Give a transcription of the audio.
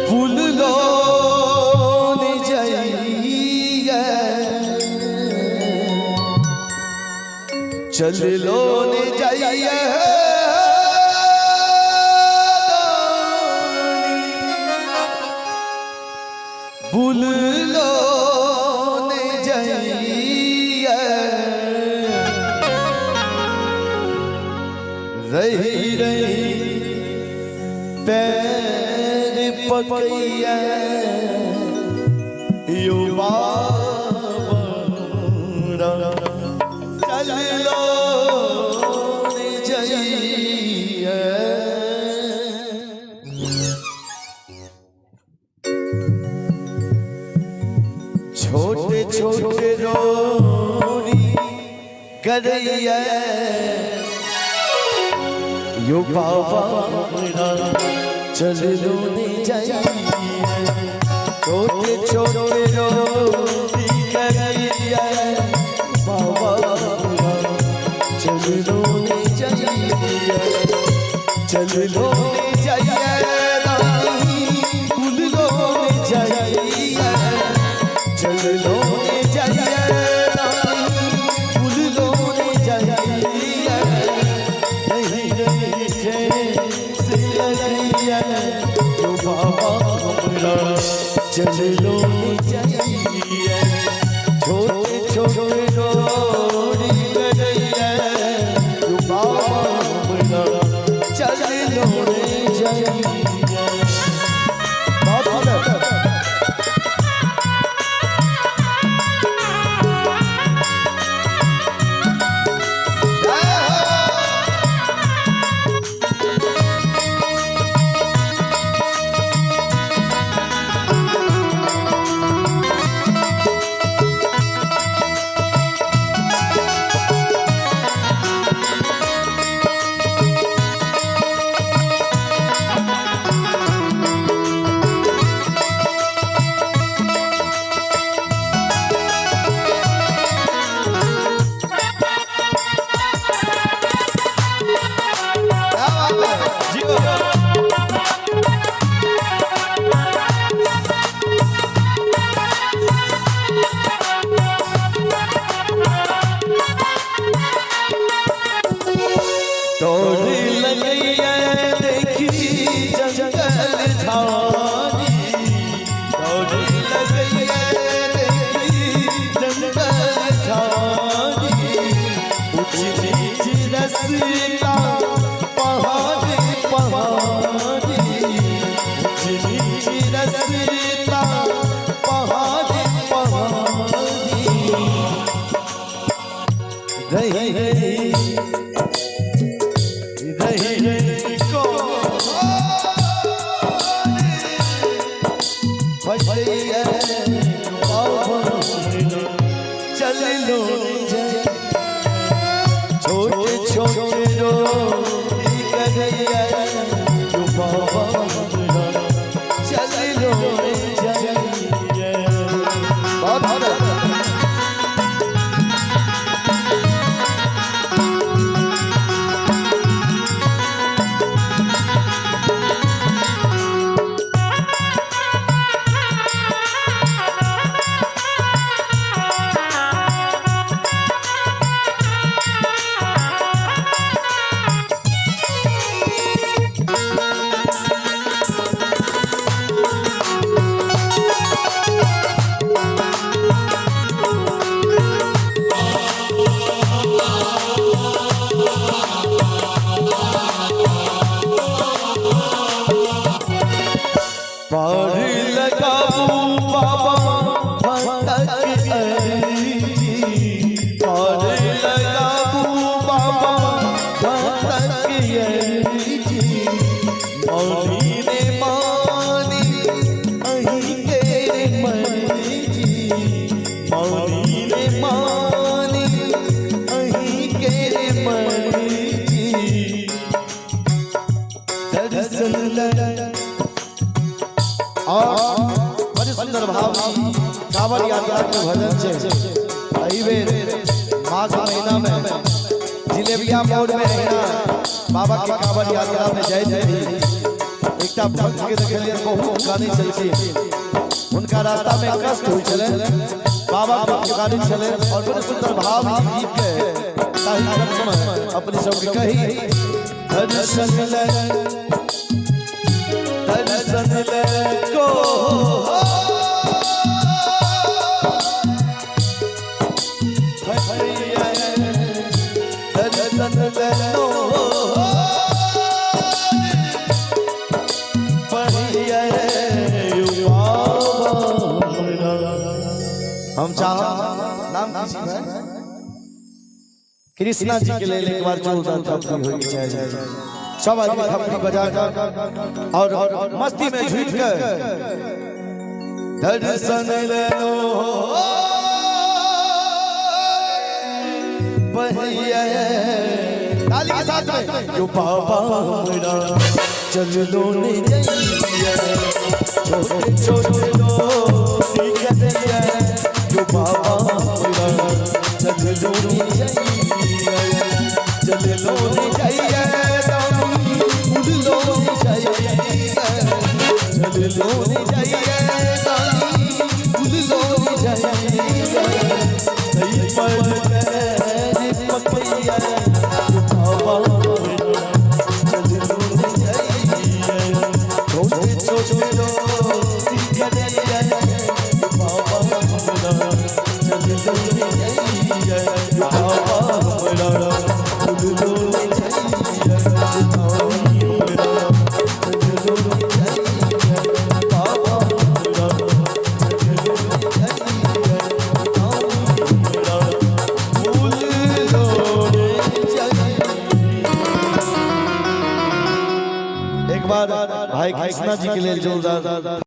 भूल लो जाइए, चल लो ने जाइए, भूल लो ने जाइए। रही रही पैर पकड़िए यो बाबा, चल लो ने जाइए। छोटे छोटे रोरी करैया यो बाबा, चल लो ने जाइए। छोटे छोटे रोरी करैया बाबा, चल लो ने जाइए। चल लो ने जाइए, भूल लो ने जाइए। चल लो ने जाइए, भूल लो ने जाइए। नहीं नहीं ठेस लगिए यो बाबा हमरा, चल लो ने जाइए। छोटे छोटे रोरी करैया यो बाबा हमरा, चल लो ने जाइए। बहुत सुंदर। जय हो। क्या बात है जियो। दौड़ लगैया देखी जंगल झाड़ी, दौड़ लगैया देखी जंगल झाड़ी। ऊंच नीच रस्ता पहाड़ी पहाड़ी, ऊंच नीच रस्ता पहाड़ी पहाड़ी। रही रही रही रही को भजैया बाबा, चल लो जय। छोटे छोटे रोटी करैया यो बाबा, चल लो जय। बहुत सुंदर। पार लगाऊ बाबा भटक अर्जी, पार लगाऊ बाबा भटक अर्जी। मौली ने मानी अहीं के मर्जी, मौली ने मानी अहीं के मर्जी। दर्शन और बड़े सुंदर भाव कांवर यात्रा के भजन छे। एहि बेर माघ महीना में जिलेबिया मोड़ में रहना बाबा के कांवर यात्रा में जाइत रही। एकटा भक्त के देखलियै, बहुत कानै छलखिन। हुनका रास्ता में कष्ट होइ छलै, बाबा के पुकारै छलै और बड़े सुंदर भाव ई गीत के ताहि क्रम में अपने सबके कही, दर्शन ले, दर्शन ले को दर्शन ले लो पहिए। हम चाह नाम की छी भाई? कृष्णा जी के लेल एक बार जोरदार थपड़ी होई के चाही। सब आदमी थपड़ी बजा और मस्ती में झूम के दर्शन ले लो पहिए, ताली के साथ में। यो बाबा हमरा चलो ने जाइए, छोटे छोटे डोरी करिए। यो बाबा हमरा चलो ने जाइए, चलो ने जाइए, दानी उड़लो ने जाइए, चलो ने जाइए, दानी उड़लो ने जाइए। तई पर पैर पकैया, यो बाबा हमरा चलो ने जाइए, छोटे छोटे डोरी करिए। यो बाबा हमरा चलो ने जाइए, यो बाबा हमरा चलो ने जाइए, दानी हमरा चलो ने जाइए, बाबा हमरा चलो ने जाइए, दानी हमरा फूल लोड़े जाइए। एक बार भाई कृष्णा जी के लिए जोरदार।